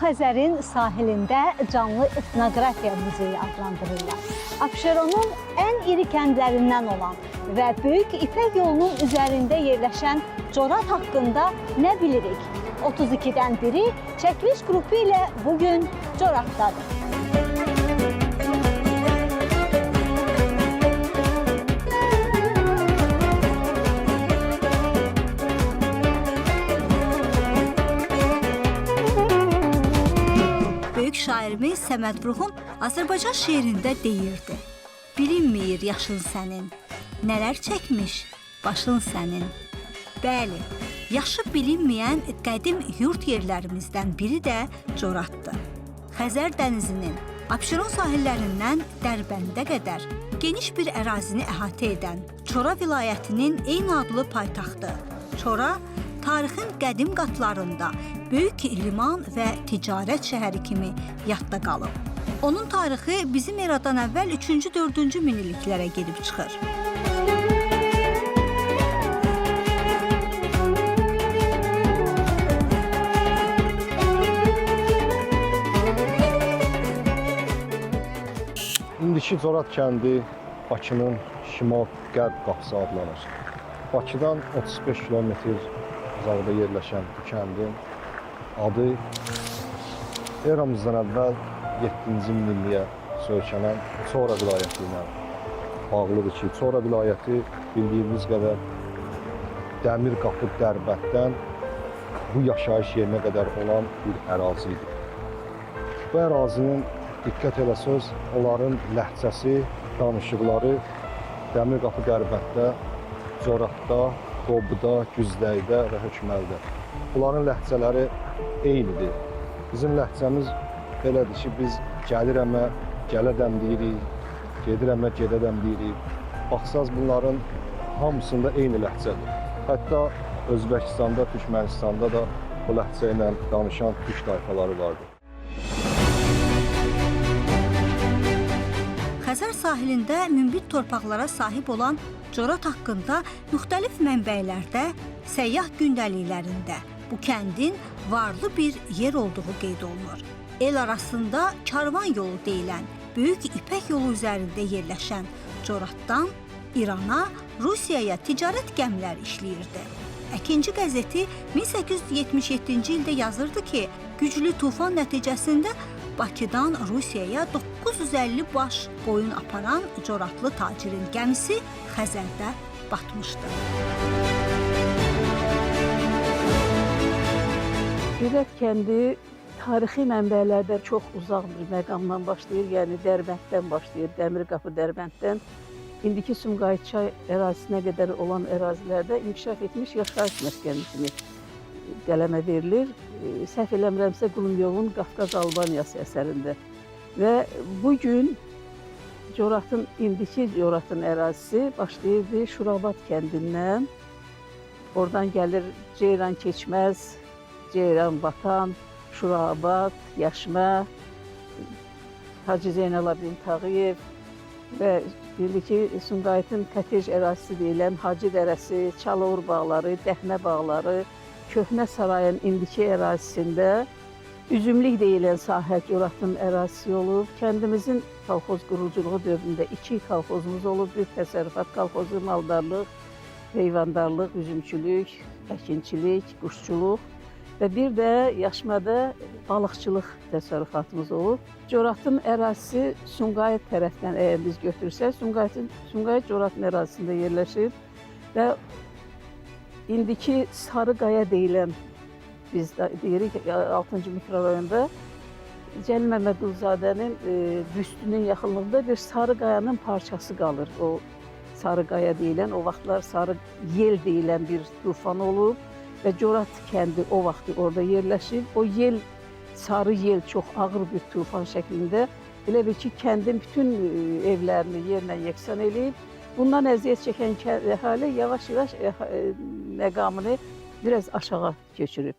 Xəzərin sahilində canlı etnoqrafiya muzeyi adlandırırlar. Abşeronun ən iri kəndlərindən olan və Böyük İpək yolunun üzərində yerləşən Corat haqqında nə bilirik? 32-dən biri çəkiliş qrupu ilə bu gün Coratdadır. Böyük şairimiz Səməd Vurğun Azərbaycan şeirində deyirdi: Bilinməyir yaşın sənin, nələr çəkmiş başın sənin. Bəli, yaşı bilinməyən qədim yurt yerlərimizdən biri də Coratdır. Xəzər dənizinin Abşeron sahillərindən Dərbəndə qədər geniş bir ərazini əhatə edən Çora vilayətinin eyni adlı paytaxtı Çora tarixin qədim qatlarında böyük liman və ticarət şəhəri kimi yadda qalıb. Onun tarixi bizim eradan əvvəl 3-cü, 4-cü minilliklərə gedib çıxır. İndiki Corat kəndi Bakının şimal-qərb qapısı adlanır. Bakıdan 35 kilometr uzaqda yerləşən bu kəndin adı eramızdan əvvəl 7-ci minilliyə söykənən Çora vilayəti ilə bağlıdır ki, Çora vilayəti bildiyimiz qədər Dəmir qapı Dərbənddən bu yaşayış yerinə qədər olan bir ərazi idi. Bu ərazinin diqqət eləsəz, onların ləhcəsi, danışıqları Dəmir qapı Dərbənddə, Coratda, Qobda, Güzdəkdə və Hökməldə. Bunların ləhcələri eynidir. Bizim ləhcəmiz belədir ki, biz gəlirəmə, gələdəm deyirik, gedirəmə, gedədəm deyirik. Baxsaz bunların hamısında eyni ləhcədir. Hətta Özbəkistanda, Türkmənistanda da bu ləhcə ilə danışan türk tayfaları vardır. Xəzər sahilində münbit torpaqlara sahib olan Corat haqqında müxtəlif mənbələrdə, səyyah gündəliklərində bu kəndin varlı bir yer olduğu qeyd olunur. El arasında karvan yolu deyilən Böyük İpək yolu üzərində yerləşən Coratdan İrana, Rusiyaya ticarət gəmiləri işləyirdi. Əkinçi qəzeti 1877-ci ildə yazırdı ki, güclü tufan nəticəsində Bakıdan Rusiyaya 950 baş qoyun aparan Coratlı tacirin gəmisi Xəzərdə batmışdı. Cürət kəndi tarixi mənbələrdə çox uzaq bir məqamdan başlayır, yəni Dərbənddən başlayır, Dəmir qapı Dərbənddən. İndiki Sumqayıt çay ərazisinə qədər olan ərazilərdə inkişaf etmiş yaşayış məskəni kimi qələmə verilir. Səhv eləmirəmsə Qulumyovun Qafqaz Albaniyası əsərində. Və bu gün Coratın, indiki Coratın ərazisi başlayırdı Şurabat kəndindən. Oradan gəlir Ceyran Keçməz, Ceyran Batan, Şurabat, Yaşma, Hacı Zeynalabdin Tağıyev və indiki Sumqayıtın kotej ərazisi deyilən Hacı Dərəsi, Çalovur bağları, Dəhnə bağları, Köhnə Sarayın indiki ərazisində Üzümlük deyilən sahə Coratın ərazisi olub. Kəndimizin kolxoz quruculuğu dövründə 2 kolxozumuz olub. Bir təsərrüfat kolxozu, maldarlıq, heyvandarlıq, üzümçülük, əkinçilik, quşçuluq və bir də Yaşmada balıqçılıq təsərrüfatımız olub. Coratın ərazisi Sumqayıt tərəfdən əgər biz götürsək, Sumqayıt Coratın ərazisində yerləşir və indiki Sarıqaya deyilən biz də deyirik 6-cı mikrorayonda Cəlil Məmmədquluzadənin büstünün yaxınlığında bir Sarıqayanın parçası qalır. O Sarıqaya deyilən, o vaxtlar Sarı Yel deyilən bir tufan olub və Corat kəndi o vaxtı orada yerləşib. O yel, sarı yel çox ağır bir tufan şəklində elə bil ki, kəndin bütün evlərini yerlə yeksan eləyib. Bundan əziyyət çəkən əhali yavaş-yavaş məqamını biraz aşağı köçürüb.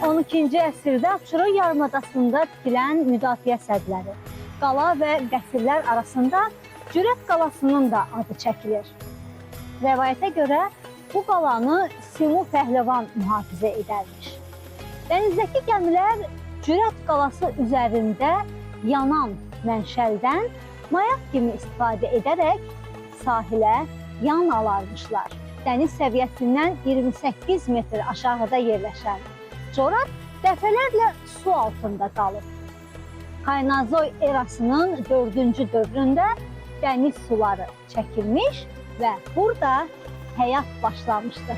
12-ci əsrdə Abşeron yarımadasında tikilən müdafiə sədləri, qala və qəsrlər arasında Cürət qalasının da adı çəkilir. Rəvayətə görə bu qalanı Simu Pəhləvan mühafizə edərmiş. Dənizdəki gəmilər Cürət qalası üzərində yanan mənşəldən mayak kimi istifadə edərək sahilə yan alarmışlar. Dəniz səviyyəsindən 28 metr aşağıda yerləşən Corat dəfələrlə su altında qalıb. Kaynazoy erasının 4-cü dövründə dəniz suları çəkilmiş və burada həyat başlamışdı.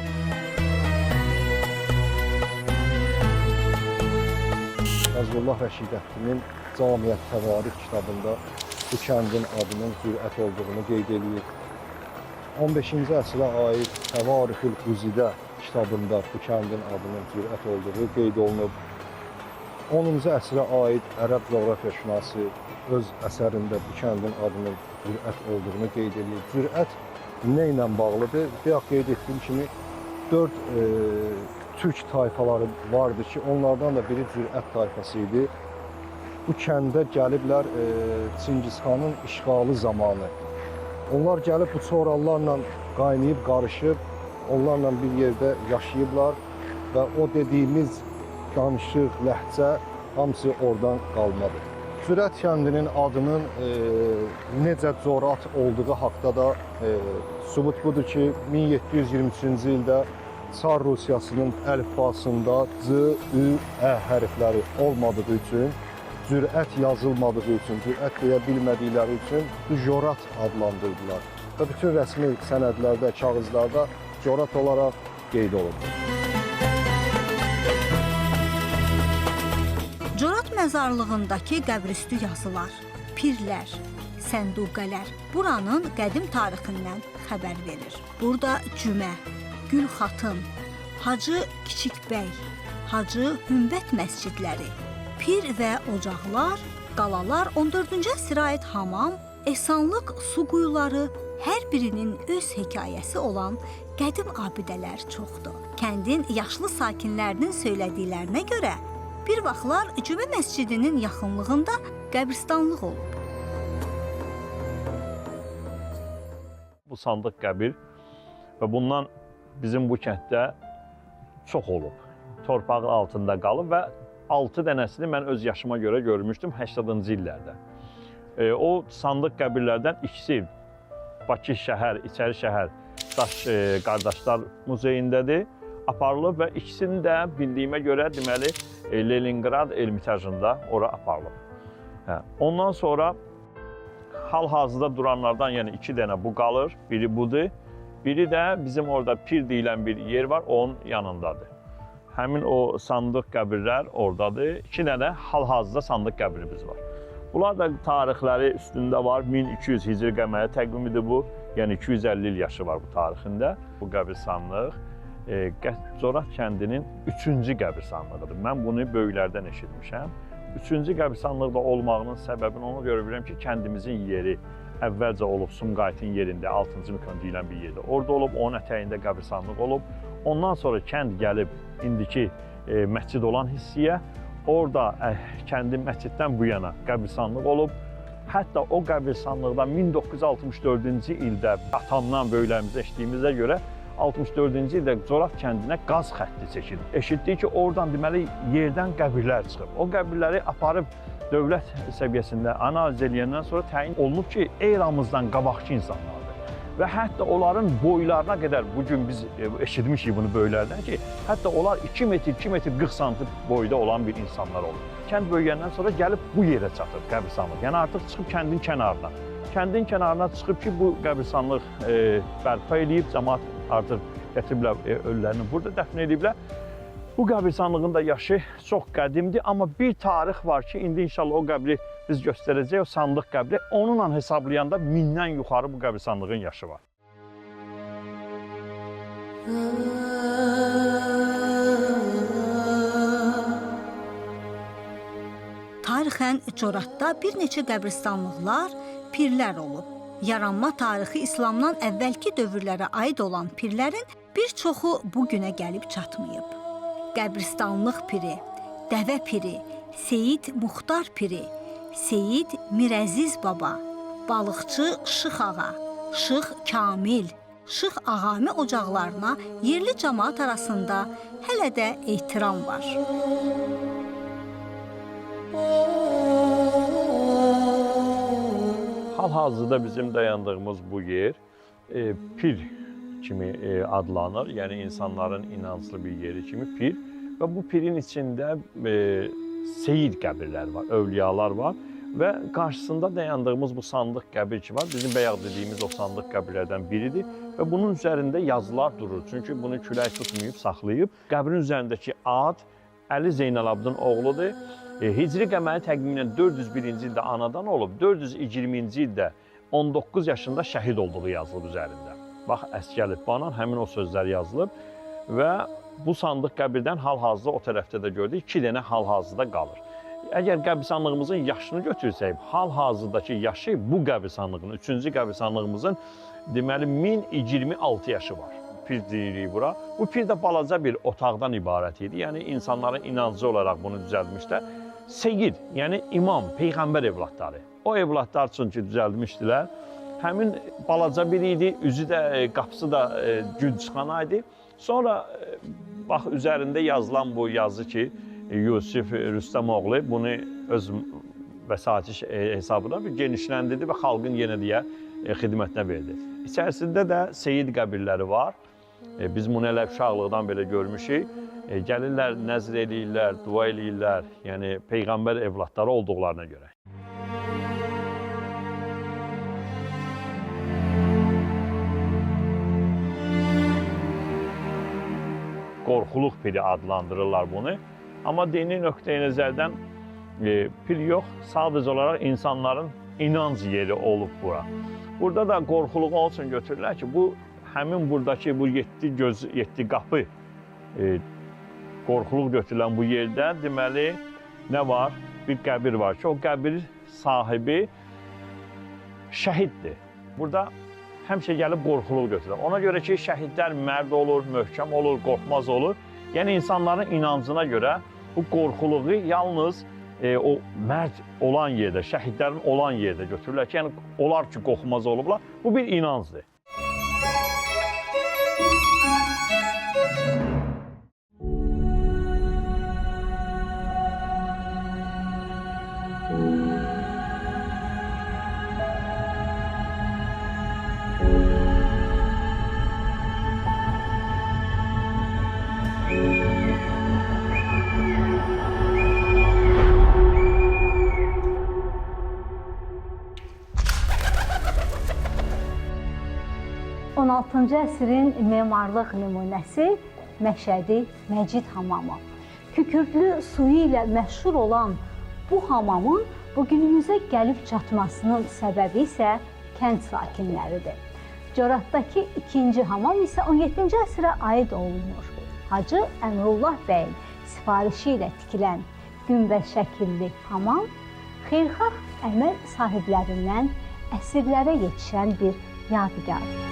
Fəzlullah Rəşidəddinin Camiət Təvarix kitabında bu kəndin adının Cürət olduğunu qeyd eləyir. 15-ci əsrə aid Təvarixül Quzidə kitabında bu kəndin adının Cürət olduğu qeyd olunub. 10-cu əsrə aid ərəb coğrafiyaşünası öz əsərində bu kəndin adının Cürət olduğunu qeyd eləyir. Cürət nə ilə bağlıdır? Bayaq qeyd etdiyim kimi 4 türk tayfaları vardı ki, onlardan da biri Cürət tayfası idi. Bu kəndə gəliblər Çingiz xanın işğalı zamanı. Onlar gəlib bu çorallarla qaynayıb, qarışıb, onlarla bir yerdə yaşayıblar və o dediyimiz danışıq, ləhcə hamısı oradan qalmadır. Cürət kəndinin adının necə Corat olduğu haqda da sübut budur ki, 1723-cü ildə Çar Rusiyasının əlifbasında C, Ü, Ə hərfləri olmadığı üçün, Cürət yazılmadığı üçün, Cürət deyə bilmədikləri üçün Corat adlandırdılar. Və bütün rəsmi sənədlərdə, kağızlarda Corat olaraq qeyd olundu. Corat məzarlığındakı qəbrüstü yazılar, pirlər, sənduqələr buranın qədim tarixindən xəbər verir. Burada Cümə, Gül Xatın, Hacı Kiçik Bəy, Hacı Hümbət məscidləri, pir və ocaqlar, qalalar, 14-cü əsrə aid hamam, ehsanlıq su quyuları, hər birinin öz hekayəsi olan qədim abidələr çoxdur. Kəndin yaşlı sakinlərinin söylədiklərinə görə bir vaxtlar Cümə məscidinin yaxınlığında qəbristanlıq olub. Bu sandıq qəbir və bundan bizim bu kənddə çox olub. Torpağın altında qalıb və 6 dənəsini mən öz yaşıma görə görmüşdüm 80-cı illərdə. O sandıq qəbirlərdən ikisi Bakı şəhər, İçəri şəhər Daş Qardaşlar Muzeyindədir, aparılıb və ikisini də bildiyimə görə deməli Leningrad Ermitajında ora aparılıb. Hə, ondan sonra hal-hazırda duranlardan yəni 2 dənə bu qalır, biri budur, biri də bizim orada Pir deyilən bir yer var, onun yanındadır. Həmin o sandıq qəbirlər oradadır. 2 dənə hal-hazırda sandıq qəbrimiz var. Bunlar da tarixləri üstündə var. 1200 Hicri qəməri təqvimidir bu. Yəni 250 il yaşı var bu tarixində. Bu qəbirstanlıq Corat kəndinin 3-cü qəbirstanlığıdır. Mən bunu böyüklərdən eşitmişəm. 3-cü qəbirstanlıqda olmağının səbəbini ona görə bilirəm ki, kəndimizin yeri əvvəlcə olub Sumqayıtın yerində, 6-cı mikron deyilən bir yerdə. Orada olub, onun ətəyində qəbirstanlıq olub. Ondan sonra kənd gəlib indiki məscid olan hissəyə. Orada kəndin məsciddən bu yana qəbirstanlıq olub. Hətta o qəbirstanlıqda 1964-cü ildə atamdan böyüklərimizə eşitdiyimizə görə 64-cü ildə Corat kəndinə qaz xətti çəkilib. Eşitdik ki, oradan deməli yerdən qəbirlər çıxıb. O qəbirləri aparıb dövlət səviyyəsində analiz eləyəndən sonra təyin olunub ki, eramızdan qabaqki insanlardır. Və hətta onların boylarına qədər bugün biz eşitmişik bunu böyüklərdən ki, hətta onlar 2 metr, 2 metr 40 santim boyda olan bir insanlar olub. Kənd böyüyəndən sonra gəlib bu yerə çatıb qəbirstanlıq. Yəni artıq çıxıb kəndin kənarına. Kəndin kənarına çıxıb ki, bu qəbirstanlıq bərpa eləyib, cəmaat artıq gətiriblər ölülərini burada dəfn ediblər. Bu qəbirstanlığın da yaşı çox qədimdir, amma bir tarix var ki, indi inşallah o qəbri biz göstərəcəyik, o sandıq qəbri. Onunla hesablayanda 1000-dən yuxarı bu qəbirstanlığın yaşı var. Tarixən Coratda bir neçə qəbirstanlıqlar, pirlər olub. Yaranma tarixi İslamdan əvvəlki dövrlərə aid olan pirlərin bir çoxu bu günə gəlib çatmayıb. Qəbirstanlıq piri, Dəvə piri, Seyid Muxtar piri, Seyid Mirəziz baba, Balıqçı Şıx ağa, Şıx Kamil, Şıx Ağami ocaqlarına yerli cəmaət arasında hələ də ehtiram var. Hal-hazırda bizim dayandığımız bu yer pir kimi adlanır. Yəni insanların inanclı bir yeri kimi pir. Və bu pirin içində seyid qəbirləri var, övliyalar var və qarşısında dayandığımız bu sandıq qəbir ki var, bizim bayaq dediyimiz o sandıq qəbirlərdən biridir və bunun üzərində yazılar durur. Çünki bunu külək tutmayıb, saxlayıb. Qəbrin üzərindəki ad Əli Zeynalabdın oğludur. Hicri qəməri təqvimi ilə 401-ci ildə anadan olub, 420-ci ildə 19 yaşında şəhid olduğu yazılıb üzərində. Bax, əski əlifbanla həmin o sözlər yazılıb və bu sandıq qəbirdən hal-hazırda o tərəfdə də gördük, 2 dənə hal-hazırda qalır. Əgər qəbirstanlığımızın yaşını götürsək, hal-hazırdakı yaşı bu qəbirstanlığın, 3-cü qəbirstanlığımızın deməli 1026 yaşı var. Pir deyirik bura. Bu pir də balaca bir otaqdan ibarət idi. Yəni insanların inancı olaraq bunu düzəltmişlər. Seyid, yəni imam, peyğəmbər evladları. O evladlar üçün ki düzəltmişdilər. Həmin balaca bir idi, üzü də, qapısı da gün çıxana idi. Sonra bax üzərində yazılan bu yazı ki, Yusif Rüstəmoğlu bunu öz vəsaiti hesabına bir genişləndirdi və xalqın yenə deyə xidmətinə verdi. İçərisində də seyid qəbirləri var. Biz bunu elə uşaqlıqdan belə görmüşük. Gəlirlər, nəzr eləyirlər, dua eləyirlər, yəni peyğəmbər evladları olduqlarına görə. Qorxuluq piri adlandırırlar bunu. Amma dini nöqteyi nəzərdən pir yox, sadəcə olaraq insanların inanc yeri olub bura. Burada da qorxuluğu onun üçün götürürlər ki, bu həmin buradakı bu 7 göz, 7 qapı qorxuluq götürülən bu yerdə deməli nə var? Bir qəbir var ki, o qəbir sahibi şəhiddir. Burada həmişə gəlib qorxuluq götürürlər. Ona görə ki, şəhidlər mərd olur, möhkəm olur, qorxmaz olur. Yəni insanların inancına görə bu qorxuluğu yalnız o mərd olan yerdə, şəhidlərin olan yerdə götürürlər ki, yəni onlar ki, qorxmaz olublar. Bu bir inancdır. 16-cı əsrin memarlıq nümunəsi Məşədi Məcid hamamı. Kükürdlü suyu ilə məşhur olan bu hamamın bugünümüzə gəlib çatmasının səbəbi isə kənd sakinləridir. Coratdakı ikinci hamam isə 17-ci əsrə aid olunur. Hacı Əmrullah bəyin sifarişi ilə tikilən günbəz şəkilli hamam xeyirxah əməl sahiblərindən əsrlərə yetişən bir yadigardır.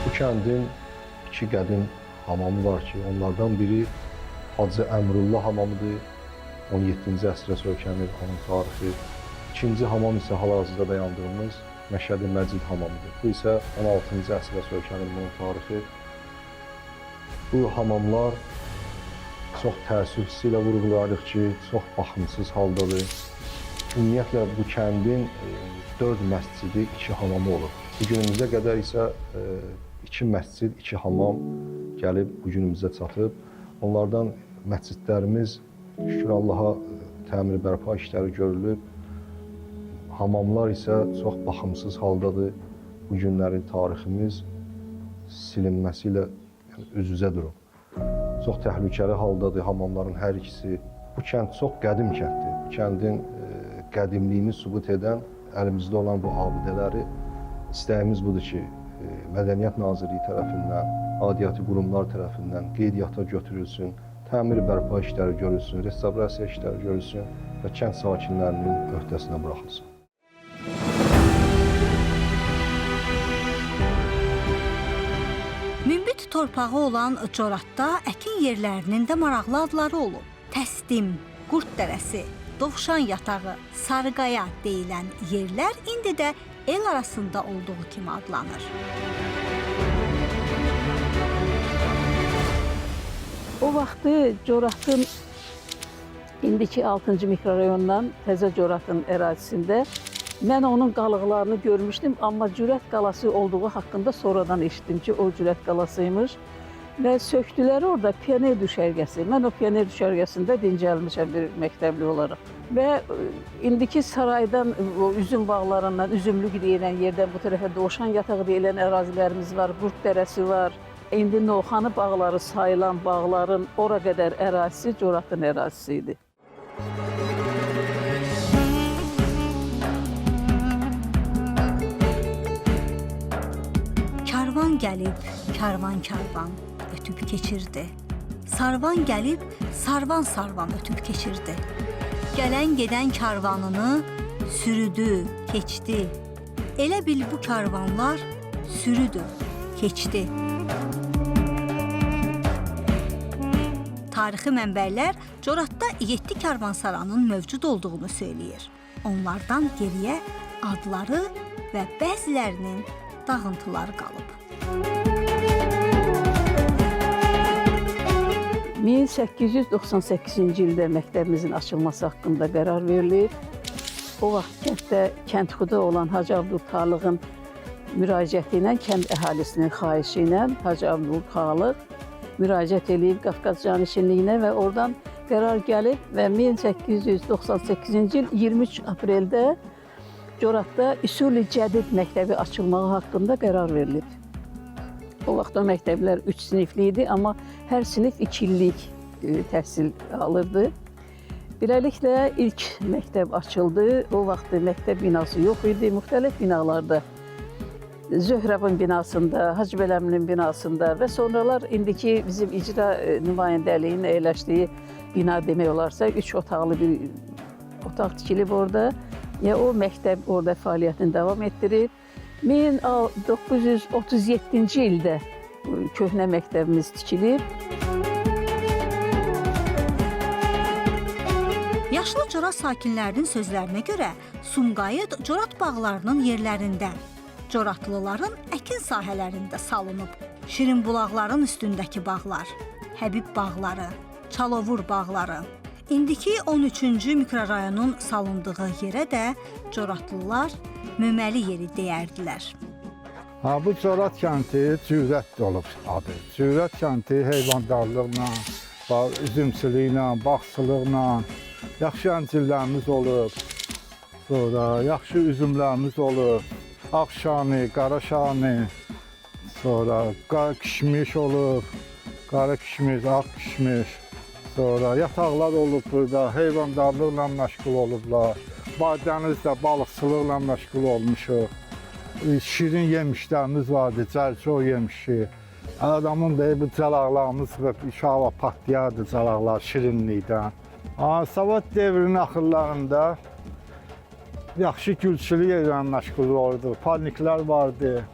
Bu kəndin iki qədim hamamı var ki, onlardan biri Hacı Əmrullah hamamıdır, 17-ci əsrə söykənir onun tarixi. İkinci hamam isə hal-hazırda dayandığımız Məşədi Məcid hamamıdır. Bu isə 16-cı əsrə söykənir bunun tarixi. Bu hamamlar çox təəssüf hissi ilə vurğulayırıq ki, çox baxımsız haldadır. Ümumiyyətlə bu kəndin 4 məscidi, 2 hamamı olub. Bu günümüzə qədər isə 2 məscid, 2 hamam gəlib bu günümüzə çatıb. Onlardan Məscidlərimiz şükür Allaha təmir bərpa işləri görülüb. Hamamlar isə çox baxımsız haldadır. Bu günləri tariximiz silinməsi ilə yəni, üz-üzə durub. Çox təhlükəli haldadır hamamların hər ikisi. Bu kənd çox qədim kənddir. Bu kəndin qədimliyini sübut edən əlimizdə olan bu abidələri istəyimiz budur ki, Mədəniyyət Nazirliyi tərəfindən, aidiyyəti qurumlar tərəfindən qeydiyyata götürülsün, təmir bərpa işləri görülsün, restavrasiya işləri görülsün və kənd sakinlərinin öhdəsinə buraxılsın. Münbit torpağı olan Coratda əkin yerlərinin də maraqlı adları olub. Təslim, Qurd Dərəsi, Dovşan Yatağı, Sarıqaya deyilən yerlər indi də el arasında olduğu kimi adlanır. O vaxtı Coratın indiki 6-cı mikrorayondan Təzə Coratın ərazisində mən onun qalıqlarını görmüşdüm, amma Cürət qalası olduğu haqqında sonradan eşitdim ki, o Cürət qalasıymış. Və söktülər orada pioner düşərgəsi. Mən o pioner düşərgəsində dincəlmişəm bir məktəbli olaraq. Və indiki saraydan, o üzüm bağlarından, üzümlük deyilən yerdən bu tərəfə Dovşan Yatağı deyilən ərazilərimiz var, Qurd Dərəsi var. İndi Novxanı bağları sayılan bağların ora qədər ərazisi Coratın ərazisi idi. Karvan gəlib, karvan karvan ötüb keçirdi. Sarvan gəlib, sarvan sarvan ötüb keçirdi. Gələn gedən karvanını sürüdü, keçdi. Elə bil bu karvanlar sürüdü, keçdi. Tarixi mənbələr Coratda 7 karvansaranın mövcud olduğunu söyləyir. Onlardan geriyə adları və bəzilərinin dağıntıları qalıb. 1898-ci ildə məktəbimizin açılması haqqında qərar verilib. O vaxt kənddə kəndxuda olan Hacı Abdülxalığın müraciəti ilə, kənd əhalisinin xahişi ilə Hacı Abdülxalıq müraciət eləyib Qafqaz canişinliyinə və oradan qərar gəlib və 1898-ci il 23 apreldə Coratda Üsul-i Cədid məktəbi açılmağı haqqında qərar verilib. O vaxt o məktəblər 3 sinifli idi, amma hər sinif 2 illik təhsil alırdı. Beləliklə ilk məktəb açıldı. O vaxt məktəb binası yox idi. Müxtəlif binalarda, Zöhrabın binasında, Hacı Bələmlinin binasında və sonralar indiki bizim icra nümayəndəliyinin əyləşdiyi bina demək olarsa 3 otaqlı bir otaq tikilib orada. Ya o məktəb orada fəaliyyətini davam etdirib. 1937-ci ildə köhnə məktəbimiz tikilib. Yaşlı Corat sakinlərinin sözlərinə görə Sumqayıt Corat bağlarının yerlərində, Coratlıların əkin sahələrində salınıb. Şirin bulaqların üstündəki bağlar, Həbib bağları, Çalovur bağları. İndiki 13-cü mikrorayonun salındığı yerə də Coratlılar Möməli yeri deyərdilər. Ha, bu Corat kəndi Cürət olub adı. Cürət kəndi heyvandarlıqla, üzümçülüklə, bağçılıqla, yaxşı əncirlərimiz olub, sonra yaxşı üzümlərimiz olub, ağ şanı, qara şanı, sonra kişmiş olub, qara kişmiş, ağ kişmiş, sonra yataqlar olub burada, heyvandarlıqla məşğul olublar, dənizdə balıqçılıqla məşğul olmuşuq. Şirin yemişlərimiz vardı, cərcə yemişi. Adamın da bu cəlaqlarımız və inşallah patlayardı cəlaqlar şirinlikdən. Sovet devrinin axırlarında yaxşı gülçülük ilə məşğul olurdu. Parniklər vardı,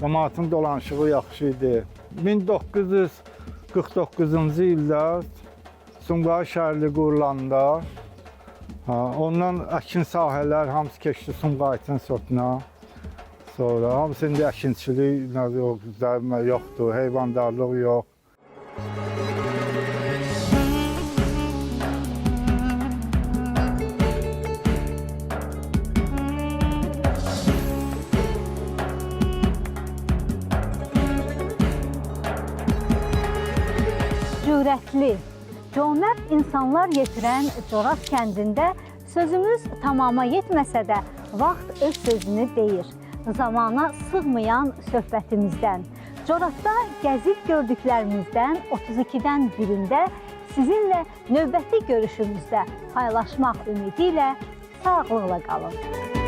cəmaatın dolanışığı yaxşı idi. 1949-cu ildə Sumqayıt şəhərli qurulanda, ondan əkin sahələr hamısı keçdi Sumqayıtın sotuna. Sonra hamısı indi əkinçilik yoxdur, heyvandarlıq yox. Cürətli, Cömərd insanlar yetirən Coraz kəndində sözümüz tamama yetməsə də vaxt öz sözünü deyir. Zamana sığmayan söhbətimizdən, Corazda gəzib gördüklərimizdən 32-dən birində sizinlə növbəti görüşümüzdə paylaşmaq ümidi ilə sağlıqla qalın.